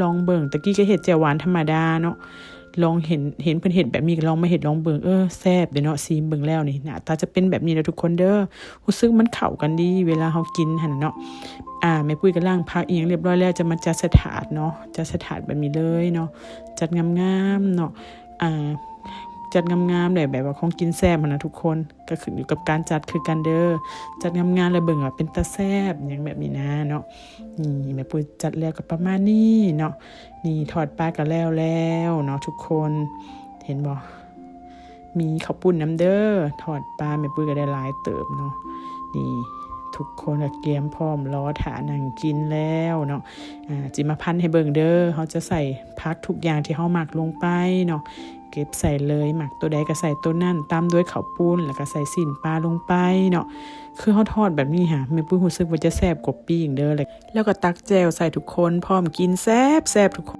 ລອງເບິ່ງ ຕະກີ້ກໍເຮັດແຈ່ວຫວານທຳມະດາເນາະ ລອງເຫັນ ເຫັນເພິ່ນເຮັດແບບນີ້ກໍລອງມາເຮັດລອງເບິ່ງ ເອີ ແຊບເດ້ເນາະ ຊີມເບິ່ງແລ້ວນີ້ ໜ້າຕາຈະເປັນແບບນີ້ແຫຼະທຸກຄົນເດີ. ຮູ້ສຶກມັນເຂົ້າກັນດີເວລາເຮົາກິນຫັ້ນນະເນາະ. ອາ ແມ່ປຸ້ຍກໍລ້າງຜັກອີ່ຫຍັງຮຽບຮ້ອຍແລ້ວ ຈະມາຈັດໃສ່ຖາດເນາະ ຈັດໃສ່ຖາດແບບນີ້ເລີຍເນາະ ຈັດງາມໆເນາະ. ອາ ຈັດງາມໆ ແລ້ວແບບວ່າຂອງກິນແຊບຫັ້ນນະທຸກຄົນ ກໍຂຶ້ນຢູ່ກັບການຈັດຄືກັນເດີ ຈັດງາມໆ ແລ້ວເບິ່ງວ່າເປັນຕາແຊບຫຍັງແບບນີ້ນະເນາະ. ນີ້ແມ່ປຸ້ຍຈັດແລ້ວກໍປະມານນີ້ເນາະ. ນີ້ທອດປາກໍແລ້ວແລ້ວເນາະທຸກຄົນ ເຫັນບໍ່ ມີເຂົ້າປຸ້ນນຳເດີ. ທອດປາແມ່ປຸ້ຍກໍໄດ້ຫຼາຍເຕີບເນາະ. ນີ້ທຸກຄົນກໍກຽມພ້ອມລໍຖ້ານັ່ງກິນແລ້ວເນາະ. ອາ ຊິມາພັນໃຫ້ເບິ່ງເດີ ເຮົາຈະໃສ່ຜັກທຸກຢ່າງທີ່ເຮົາມັກລົງໄປເນາະ ເກັບໃສ່ເລີຍ ມັກໂຕໃດກໍໃສ່ໂຕນັ້ນ ຕາມດ້ວຍເຂົ້າປຸ້ນ ແລ້ວກໍໃສ່ຊີ້ນປາລົງໄປເນາະ. ຄືເຮົາທອດແບບນີ້ຫາ ແມ່ປຸ້ຍຮູ້ສຶກວ່າຈະແຊບກວ່າປີ້ງເດີ. ແລ້ວກໍຕັກແຈ່ວໃສ່ທຸກຄົນ ພ້ອມກິນແຊບໆ ທຸກຄົນ.